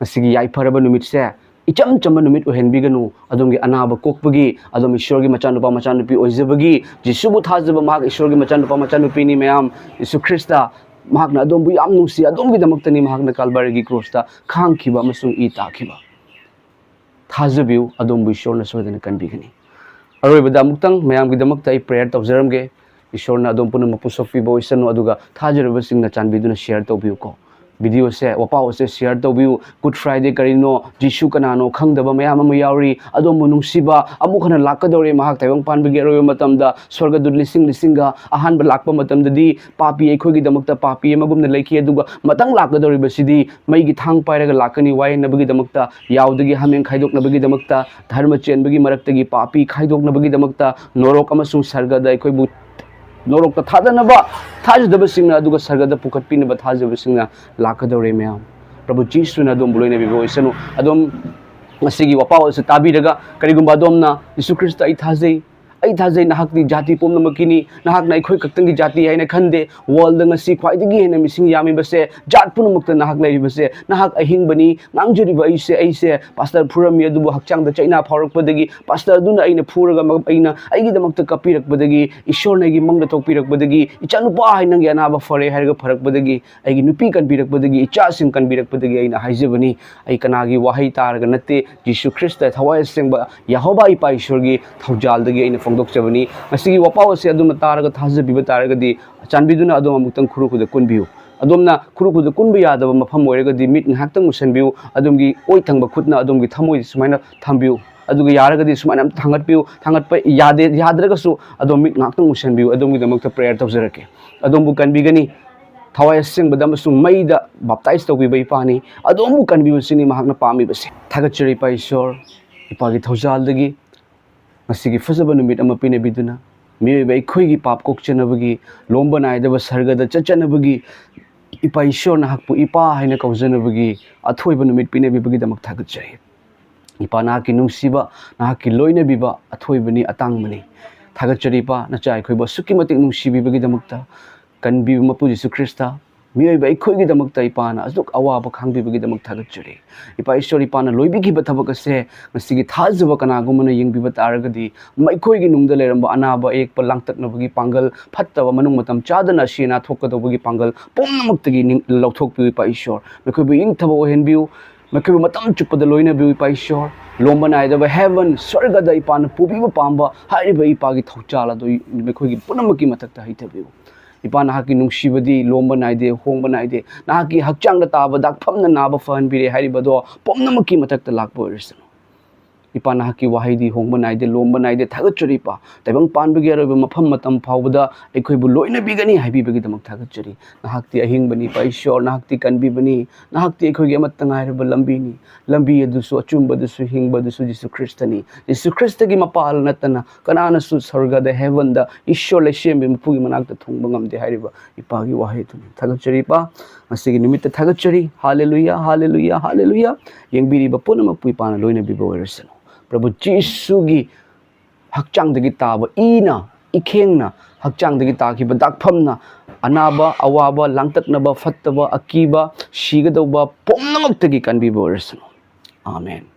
ꯉꯁꯤꯒꯤ ꯌꯥꯏꯐꯔꯕ ꯅꯨꯃꯤꯠꯁꯦ ꯏꯆꯝ ꯆꯝꯕ ꯅꯨꯃꯤꯠ ꯑꯣꯏꯍꯟꯕꯤꯒꯅꯨ꯫ ꯑꯗꯣꯝꯒꯤ ꯑꯅꯥꯕ ꯀꯣꯛꯄꯒꯤ, ꯑꯗꯣꯝ ꯏꯁꯣꯔꯒꯤ ꯃꯆꯥꯅꯨꯄꯥ ꯃꯆꯥꯅꯨꯄꯤ ꯑꯣꯏꯖꯕꯒꯤ, ꯖꯤꯁꯨꯕꯨ ꯊꯥꯖꯕ ꯃꯍꯥꯛ ꯏꯁꯣꯔꯒꯤ ꯃꯆꯥꯅꯨꯄꯥ ꯃꯆꯥꯅꯨꯄꯤꯅꯤ ꯃꯌꯥꯝ꯫ ꯖꯤꯁꯨ ꯈ꯭ꯔꯤꯁꯇ ꯃꯍꯥꯛꯅ ꯑꯗꯣꯝꯕꯨ ꯌꯥꯝ ꯅꯨꯡꯁꯤ, ꯑꯗꯣꯝꯒꯤꯗꯃꯛꯇꯅꯤ ꯃꯍꯥꯛꯅ ꯀꯥꯜꯕꯥꯔꯤꯒꯤ ꯀ꯭ꯔꯣꯁꯇ ꯈꯥꯡꯈꯤꯕ ꯑꯃꯁꯨꯡ ꯏ ꯇꯥꯈꯤꯕ꯫ ꯊꯥꯖꯕꯤꯌꯨ, ꯑꯗꯣꯝꯕꯨ ꯏꯁꯣꯔꯅ ꯁꯣꯏꯗꯅ ꯀꯟꯕꯤꯒꯅꯤ꯫ ꯑꯔꯣꯏꯕꯗ ꯑꯃꯨꯛꯇꯪ ꯃꯌꯥꯝꯒꯤꯗꯃꯛꯇ ꯑꯩ ꯄ꯭ꯔꯦꯌꯔ ꯇꯧꯖꯔꯝꯒꯦ꯫ ꯏꯁꯣꯔꯅ ꯑꯗꯣꯝ ꯄꯨꯝꯅꯃꯛꯄꯨ ꯁꯣꯛꯄꯤꯕ ꯑꯣꯏꯁꯅꯨ꯫ ꯑꯗꯨꯒ ꯊꯥꯖꯔꯕꯁꯤꯡꯅ ꯆꯥꯟꯕꯤꯗꯨꯅ share ꯇꯧꯕꯤꯌꯨꯀꯣ꯫ Video ꯁꯦ, ꯋꯥꯄꯥꯎ ꯑꯁꯦ share ꯇꯧꯕꯤꯌꯨ꯫ Good Friday ꯀꯔꯤꯅꯣ, ꯖꯤꯁꯨ ꯀꯅꯥꯅꯣ ꯈꯪꯗꯕ ꯃꯌꯥꯝ ꯑꯃ ꯌꯥꯎꯔꯤ꯫ ꯑꯗꯣꯝꯕꯨ ꯅꯨꯡꯁꯤꯕ ꯑꯃꯨꯛ ꯍꯟꯅ ꯂꯥꯛꯀꯗꯧꯔꯦ꯫ ꯃꯍꯥꯛ ꯇꯥꯏꯕꯪ ꯄꯥꯟꯕꯒꯤ ꯑꯔꯣꯏꯕ ꯃꯇꯝꯗ ꯁ꯭ꯋꯔꯒꯗꯨꯠ ꯂꯤꯁꯤꯡ ꯂꯤꯁꯤꯡꯒ ꯑꯍꯥꯟꯕ ꯂꯥꯛꯄ ꯃꯇꯝꯗꯗꯤ ꯄꯥꯄꯤ ꯑꯩꯈꯣꯏꯒꯤꯗꯃꯛꯇ ꯄꯥꯄꯤ ꯑꯃꯒꯨꯝꯅ ꯂꯩꯈꯤ, ꯑꯗꯨꯒ ꯃꯊꯪ ꯂꯥꯛꯀꯗꯧꯔꯤꯕꯁꯤꯗꯤ ꯃꯩꯒꯤ ꯊꯥꯡ ꯄꯥꯏꯔꯒ ꯂꯥꯛꯀꯅꯤ, ꯋꯥꯌꯦꯟꯅꯕꯒꯤꯗꯃꯛꯇ, ꯌꯥꯎꯗꯒꯤ ꯍꯥꯃꯦꯡ ꯈꯥꯏꯗꯣꯛꯅꯕꯒꯤꯗꯃꯛꯇ, ꯙꯔꯃ ꯆꯦꯟꯕꯒꯤ ꯃꯔꯛꯇꯒꯤ ꯄꯥꯄꯤ ꯈꯥꯏꯗꯣꯛꯅꯕꯒꯤꯗꯃꯛꯇ, ꯅꯣꯔꯣꯛ ꯑꯃꯁꯨꯡ ꯁꯔꯒꯗ ꯑꯩꯈꯣꯏꯕꯨ ꯅꯣꯔꯣꯛꯇ ꯊꯥꯗꯅꯕ ꯊꯥꯖꯗꯕꯁꯤꯡꯅ, ꯑꯗꯨꯒ ꯁꯔꯒꯗ ꯄꯨꯈꯠꯄꯤꯅꯕ ꯊꯥꯖꯕꯁꯤꯡꯅ ꯂꯥꯛꯀꯗꯧꯔꯦ ꯃꯌꯥꯝ꯫ ꯄ꯭ꯔꯚꯨ ꯖꯤꯁꯨꯅ ꯑꯗꯣꯝꯕꯨ ꯂꯣꯏꯅꯕꯤꯕ ꯑꯣꯏꯁꯅꯨ꯫ ꯑꯗꯣꯝ ꯉꯁꯤꯒꯤ ꯋꯥꯄꯥꯎ ꯑꯁꯤ ꯇꯥꯕꯤꯔꯒ, ꯀꯔꯤꯒꯨꯝꯕ ꯑꯗꯣꯝꯅ, "ꯖꯤꯁꯨ ꯈ꯭ꯔꯤꯁꯇ ꯑꯩ ꯊꯥꯖꯩ, ꯑꯩ ꯊꯥꯖꯩ, ꯅꯍꯥꯛꯇꯤ ꯖꯥꯇꯤ ꯄꯨꯝꯅꯃꯛꯀꯤꯅꯤ, ꯅꯍꯥꯛꯅ ꯑꯩꯈꯣꯏ ꯈꯛꯇꯪꯒꯤ ꯖꯥꯇꯤ ꯍꯥꯏꯅ ꯈꯟꯗꯦ, world ꯉꯁꯤ ꯈ꯭ꯋꯥꯏꯗꯒꯤ ꯍꯦꯟꯅ ꯃꯤꯁꯤꯡ ꯌꯥꯝꯃꯤꯕꯁꯦ ꯖꯥꯠ ꯄꯨꯝꯅꯃꯛꯇ ꯅꯍꯥꯛ ꯂꯩꯔꯤꯕꯁꯦ, ꯅꯍꯥꯛ ꯑꯍꯤꯡꯕꯅꯤ, ꯉꯥꯡꯖꯔꯤꯕ ꯑꯩꯁꯦ, ꯑꯩꯁꯦ ꯄꯥꯁꯇꯔ ꯐꯨꯔꯝꯃꯤ, ꯑꯗꯨꯕꯨ ꯍꯛꯆꯥꯡꯗ ꯆꯩꯅꯥ ꯐꯥꯎꯔꯛꯄꯗꯒꯤ, ꯄꯥꯁꯇꯔ ꯑꯗꯨꯅ ꯑꯩꯅ ꯐꯨꯔꯒ ꯃ-, ꯑꯩꯅ ꯑꯩꯒꯤꯗꯃꯛꯇ ꯀꯞꯄꯤꯔꯛꯄꯗꯒꯤ, ꯏꯁꯣꯔꯅ ꯑꯩꯒꯤ ꯃꯪꯗ ꯊꯣꯛꯄꯤꯔꯛꯄꯗꯒꯤ, ꯏꯆꯥꯅꯨꯄꯥ ꯍꯥꯏ ꯅꯪꯒꯤ ꯑꯅꯥꯕ ꯐꯔꯦ ꯍꯥꯏꯔꯒ ꯐꯔꯛꯄꯗꯒꯤ, ꯑꯩꯒꯤ ꯅꯨꯄꯤ ꯀꯟꯕꯤꯔꯛꯄꯗꯒꯤ, ꯏꯆꯥꯁꯤꯡ ꯀꯟꯕꯤꯔꯛꯄꯗꯒꯤ ꯑꯩꯅ ꯍꯥꯏꯖꯕꯅꯤ꯫ ꯑꯩ ꯀꯅꯥꯒꯤ ꯋꯥꯍꯩ ꯇꯥꯔꯒ ꯅꯠꯇꯦ, ꯖꯤꯁꯨ ꯈ꯭ꯔꯤꯁꯇ ꯊꯋꯥꯏ ꯑꯁꯦꯡꯕ ꯌꯦꯍꯣꯕꯥ ꯏꯄꯥ ꯏꯁꯣꯔꯒꯤ ꯊꯧꯖꯥꯜꯗꯒꯤ ꯑꯩꯅ ꯐꯣꯡꯗꯣꯛꯆꯕꯅꯤ꯫ ꯉꯁꯤꯒꯤ ꯋꯥꯄꯥꯎ ꯑꯁꯦ ꯑꯗꯣꯝꯅ ꯇꯥꯔꯒ ꯊꯥꯖꯕꯤꯕ ꯇꯥꯔꯒꯗꯤ, ꯆꯥꯟꯕꯤꯗꯨꯅ ꯑꯗꯣꯝ ꯑꯃꯨꯛꯇꯪ ꯈꯨꯔꯨ ꯈꯨꯗ ꯀꯨꯟꯕꯤꯌꯨ꯫ ꯑꯗꯣꯝꯅ ꯈꯨꯔꯨ ꯈꯨꯗ ꯀꯨꯟꯕ ꯌꯥꯗꯕ ꯃꯐꯝ ꯑꯣꯏꯔꯒꯗꯤ ꯃꯤꯠ ꯉꯥꯏꯍꯥꯛꯇꯪ ꯎꯁꯟꯕꯤꯌꯨ꯫ ꯑꯗꯣꯝꯒꯤ ꯑꯣꯏ ꯊꯪꯕ ꯈꯨꯠꯅ ꯑꯗꯣꯝꯒꯤ ꯊꯃꯣꯏꯗ ꯁꯨꯃꯥꯏꯅ ꯊꯝꯕꯤꯌꯨ꯫ ꯑꯗꯨꯒ ꯌꯥꯔꯒꯗꯤ ꯁꯨꯃꯥꯏꯅ ꯑꯝꯇ ꯊꯥꯡꯒꯠꯄꯤꯌꯨ꯫ ꯊꯥꯡꯒꯠꯄ ꯌꯥꯗꯦ, ꯌꯥꯗ꯭ꯔꯒꯁꯨ ꯑꯗꯣꯝ ꯃꯤꯠ ꯉꯥꯏꯍꯥꯛꯇꯪ ꯎꯁꯟꯕꯤꯌꯨ꯫ ꯑꯗꯣꯝꯒꯤꯗꯃꯛꯇ prayer ꯇꯧꯖꯔꯛꯀꯦ꯫ ꯑꯗꯣꯝꯕꯨ ꯀꯟꯕꯤꯒꯅꯤ꯫ ꯊꯋꯥꯏ ꯑꯁꯦꯡꯕꯗ ꯑꯃꯁꯨꯡ ꯃꯩꯗ baptize ꯇꯧꯕꯤꯕ ꯏꯄꯥꯅꯤ꯫ ꯑꯗꯣꯝꯕꯨ ꯀꯟꯕꯤꯕꯁꯤꯅꯤ ꯃꯍꯥꯛꯅ ꯄꯥꯝꯃꯤꯕꯁꯦ꯫ ꯊꯥꯒꯠꯆꯔꯤ ꯏꯄꯥ ꯏꯁꯣꯔ, ꯏꯄꯥꯒꯤ ꯊꯧꯖꯥꯜꯗꯒꯤ ꯉꯁꯤꯒꯤ ꯐꯖꯕ ꯅꯨꯃꯤꯠ ꯑꯃ ꯄꯤꯅꯕꯤꯗꯨꯅ, ꯃꯤꯑꯣꯏꯕ ꯑꯩꯈꯣꯏꯒꯤ ꯄꯥꯞ ꯀꯣꯛꯆꯅꯕꯒꯤ, ꯂꯣꯝꯕ ꯅꯥꯏꯗꯕ ꯁꯔꯒꯗ ꯆꯠꯆꯅꯕꯒꯤ, ꯏꯄꯥ ꯏꯁꯣꯔ ꯅꯍꯥꯛꯄꯨ ꯏꯄꯥ ꯍꯥꯏꯅ ꯀꯧꯖꯅꯕꯒꯤ ꯑꯊꯣꯏꯕ ꯅꯨꯃꯤꯠ ꯄꯤꯅꯕꯤꯕꯒꯤꯗꯃꯛ ꯊꯥꯒꯠꯆꯔꯤ꯫ ꯏꯄꯥ, ꯅꯍꯥꯛꯀꯤ ꯅꯨꯡꯁꯤꯕ, ꯅꯍꯥꯛꯀꯤ ꯂꯣꯏꯅꯕꯤꯕ ꯑꯊꯣꯏꯕꯅꯤ, ꯑꯇꯥꯡꯕꯅꯤ꯫ ꯊꯥꯒꯠꯆꯔꯤ ꯏꯄꯥ, ꯅꯆꯥ ꯑꯩꯈꯣꯏꯕꯨ ꯑꯁꯨꯛꯀꯤ ꯃꯇꯤꯛ ꯅꯨꯡꯁꯤꯕꯤꯕꯒꯤꯗꯃꯛꯇ꯫ ꯀꯟꯕꯤꯕ ꯃꯄꯨ ꯖꯤꯁꯨ ꯈ꯭ꯔꯤꯁꯇ, ꯃꯤꯑꯣꯏꯕ ꯑꯩꯈꯣꯏꯒꯤꯗꯃꯛꯇ ꯏꯄꯥꯅ ꯑꯁꯨꯛ ꯑꯋꯥꯕ ꯈꯥꯡꯕꯤꯕꯒꯤꯗꯃꯛ ꯊꯥꯒꯠꯆꯔꯤ꯫ ꯏꯄꯥ ꯏꯁꯣꯔ, ꯏꯄꯥꯅ ꯂꯣꯏꯕꯤꯈꯤꯕ ꯊꯕꯛ ꯑꯁꯦ ꯉꯁꯤꯒꯤ ꯊꯥꯖꯕ ꯀꯅꯥꯒꯨꯝꯕꯅ ꯌꯦꯡꯕꯤꯕ ꯇꯥꯔꯒꯗꯤ, ꯃꯈꯣꯏꯒꯤ ꯅꯨꯡꯗ ꯂꯩꯔꯝꯕ ꯑꯅꯥꯕ ꯑꯌꯦꯛꯄ ꯂꯥꯡꯇꯛꯅꯕꯒꯤ ꯄꯥꯡꯒꯜ, ꯐꯠꯇꯕ ꯃꯅꯨꯡ ꯃꯇꯝ ꯆꯥꯗꯅ ꯑꯁꯤ ꯑꯅꯥ ꯊꯣꯛꯀꯗꯧꯕꯒꯤ ꯄꯥꯡꯒꯜ ꯄꯨꯝꯅꯃꯛꯇꯒꯤ ꯅꯤꯡ-, ꯂꯧꯊꯣꯛꯄꯤꯌꯨ ꯏꯄꯥ ꯏꯁꯣꯔ꯫ ꯃꯈꯣꯏꯕꯨ ꯏꯪꯊꯕ ꯑꯣꯏꯍꯟꯕꯤꯌꯨ꯫ ꯃꯈꯣꯏꯕꯨ ꯃꯇꯝ ꯆꯨꯞꯄꯗ ꯂꯣꯏꯅꯕꯤꯌꯨ, ꯏꯄꯥ ꯏꯁꯣꯔ꯫ ꯂꯣꯝꯕ ꯅꯥꯏꯗꯕ heaven, ꯁ꯭ꯋꯔꯒꯗ ꯏꯄꯥꯅ ꯄꯨꯕꯤꯕ ꯄꯥꯝꯕ ꯍꯥꯏꯔꯤꯕ ꯏꯄꯥꯒꯤ ꯊꯧꯆꯥꯜ ꯑꯗꯨ ꯃꯈꯣꯏꯒꯤ ꯄꯨꯝꯅꯃꯛꯀꯤ ꯃꯊꯛꯇ ꯍꯩꯊꯕꯤꯌꯨ꯫ ꯏꯄꯥ, ꯅꯍꯥꯛꯀꯤ ꯅꯨꯡꯁꯤꯕꯗꯤ ꯂꯣꯝꯕ ꯅꯥꯏꯗꯦ, ꯍꯣꯡꯕ ꯅꯥꯏꯗꯦ꯫ ꯅꯍꯥꯛꯀꯤ ꯍꯛꯆꯥꯡꯗ ꯇꯥꯕ ꯗꯥꯛꯐꯝꯅ ꯅꯥꯕ ꯐꯍꯟꯕꯤꯔꯦ ꯍꯥꯏꯔꯤꯕꯗꯣ ꯄꯨꯝꯅꯃꯛꯀꯤ ꯃꯊꯛꯇ ꯂꯥꯛꯄ ꯑꯣꯏꯔꯁꯅꯨ꯫ ꯏꯄꯥ, ꯅꯍꯥꯛꯀꯤ ꯋꯥꯍꯩꯗꯤ ꯍꯣꯡꯕ ꯅꯥꯏꯗꯦ, ꯂꯣꯝꯕ ꯅꯥꯏꯗꯦ꯫ ꯊꯥꯒꯠꯆꯔꯤ, ꯏꯄꯥ꯫ ꯇꯥꯏꯕꯪ ꯄꯥꯟꯕꯒꯤ ꯑꯔꯣꯏꯕ ꯃꯐꯝ ꯃꯇꯝ ꯐꯥꯎꯕꯗ ꯑꯩꯈꯣꯏꯕꯨ ꯂꯣꯏꯅꯕꯤꯒꯅꯤ ꯍꯥꯏꯕꯤꯕꯒꯤꯗꯃꯛ ꯊꯥꯒꯠꯆꯔꯤ꯫ ꯅꯍꯥꯛꯇꯤ ꯑꯍꯤꯡꯕꯅꯤ, ꯏꯄꯥ ꯏꯁꯣꯔ, ꯅꯍꯥꯛꯇꯤ ꯀꯟꯕꯤꯕꯅꯤ, ꯅꯍꯥꯛꯇꯤ ꯑꯩꯈꯣꯏꯒꯤ ꯑꯃꯠꯇ ꯉꯥꯏꯔꯕ ꯂꯝꯕꯤꯅꯤ꯫ ꯂꯝꯕꯤ ꯑꯗꯨꯁꯨ, ꯑꯆꯨꯝꯕꯗꯨꯁꯨ, ꯍꯤꯡꯕꯗꯨꯁꯨ ꯖꯤꯁꯨ ꯈ꯭ꯔꯤꯁꯇꯅꯤ꯫ ꯖꯤꯁꯨ ꯈ꯭ꯔꯤꯁꯇꯒꯤ ꯃꯄꯥꯜ ꯅꯠꯇꯅ ꯀꯅꯥꯅꯁꯨ ꯁ꯭ꯋꯔꯒꯗ, heavenꯗ, ꯏꯁꯣꯔ ꯂꯩꯁꯦꯝꯕꯤ ꯃꯄꯨꯒꯤ ꯃꯅꯥꯛꯇ ꯊꯨꯡꯕ ꯉꯝꯗꯦ ꯍꯥꯏꯔꯤꯕ ꯏꯄꯥꯒꯤ ꯋꯥꯍꯩ ꯑꯗꯨꯅꯤ꯫ ꯊꯥꯒꯠꯆꯔꯤ, ꯏꯄꯥ꯫ ꯉꯁꯤꯒꯤ ꯅꯨꯃꯤꯠꯇ ꯊꯥꯒꯠꯆꯔꯤ꯫ ꯍꯥꯂꯦꯂꯨꯌꯥ, ꯍꯥꯂꯦꯂꯨꯌꯥ, ꯍꯥꯂꯦꯂꯨꯌꯥ꯫ ꯌꯦꯡꯕꯤꯔꯤꯕ ꯄꯨꯝꯅꯃꯛꯄꯨ ꯏꯄꯥꯅ ꯂꯣꯏꯅꯕꯤꯕ ꯑꯣꯏꯔꯁꯅꯨ꯫ ꯄ꯭ꯔꯚꯨ ꯖꯤꯁꯨꯒꯤ ꯍꯛꯆꯥꯡꯗꯒꯤ ꯇꯥꯕ ꯏꯅ, ꯏꯈꯦꯡꯅ, ꯍꯛꯆꯥꯡꯗꯒꯤ ꯇꯥꯈꯤꯕ ꯗꯥꯛꯐꯝꯅ ꯑꯅꯥꯕ, ꯑꯋꯥꯕ, ꯂꯥꯡꯇꯛꯅꯕ, ꯐꯠꯇꯕ, ꯑꯀꯤꯕ, ꯁꯤꯒꯗꯧꯕ ꯄꯨꯝꯅꯃꯛꯇꯒꯤ ꯀꯟꯕꯤꯕ ꯑꯣꯏꯔꯁꯅꯨ꯫ ꯑꯥꯃꯦꯟ꯫